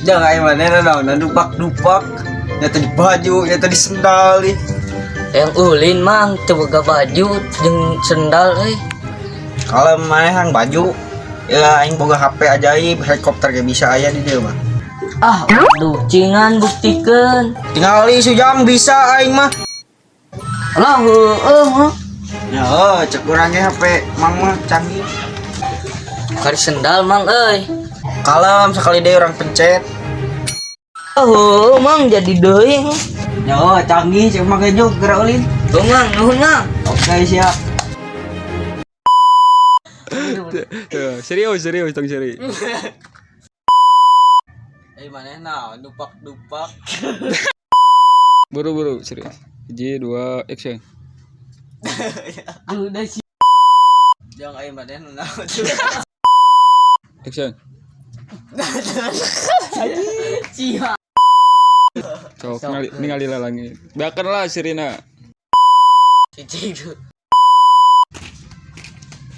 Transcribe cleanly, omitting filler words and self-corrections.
Jangan aing manehna naon dupak-dupak. Nyata di baju, nyata di sendal ih. Yang ulin, Mang, teu boga baju jeung sendal euy. Kalau maneh hang baju, ya aing boga HP ajaib, helikopter ge bisa aya di dieu mah. Ah, aduh, cingan buktikeun. Tingali sujang bisa aing mah. Alah, heueuh mah. Ya, oh, cek urang ge HP Mang mah canggih. Kari sendal, Mang, euy. Kalem sekali deui urang pencet. Oh, Mang, jadi deui. Ya, oh, canggih cek Mang ge geura ulin. Tuh, Mang, nuhun, Mang. Oke, siap. Tuh, serius serius tong serius. Eh, manehna dupak-dupak. Buru buru serius. Hiji, dua, action. Udah sih. Jangan aing manehna naon. Action. Cia. Sok ningali ningali lah langit. Beakeun lah sirina. Cicing.